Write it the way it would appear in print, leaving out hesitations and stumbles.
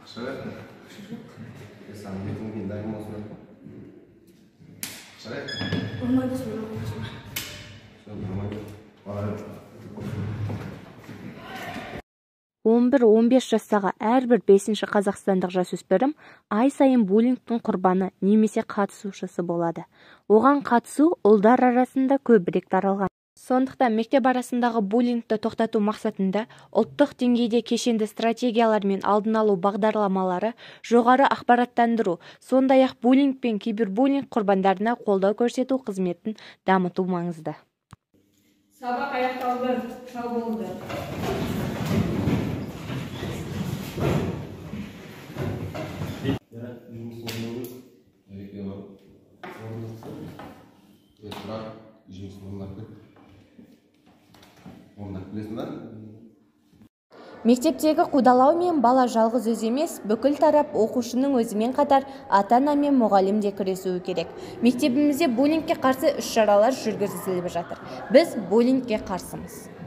Ақша бер. Саған бетіңе дайын болсын. Ақша бер. Болмайды. Болмайды. 11-15 жастағы әрбір 5-ші қазақстандық жасөспірім ай сайын буллингтің құрбаны немесе қатысушысы болады. Оған қатысу ұлдар арасында көбірек таралған. Сондықтан мектеп арасындағы буллингті тоқтату мақсатында ұлттық деңгейде кешенді стратегиялар мен алдын алу бағдарламалары, жоғары ақпараттандыру, сондай-ақ буллинг пен кибербуллинг құрбандарына қолдау көрсету қызметін дамыту маңызды. Сабақ аяқталды. Сау болыңдар. Мектептегі қудалау мен бала жалғыз өзі емес, бүкіл тарап оқушының өзімен қатар ата-ана мен мұғалім де күресуі керек. Мектебімізде буллингке қарсы іс-шаралар жүргізіліп жатыр. Біз буллингке қарсымыз.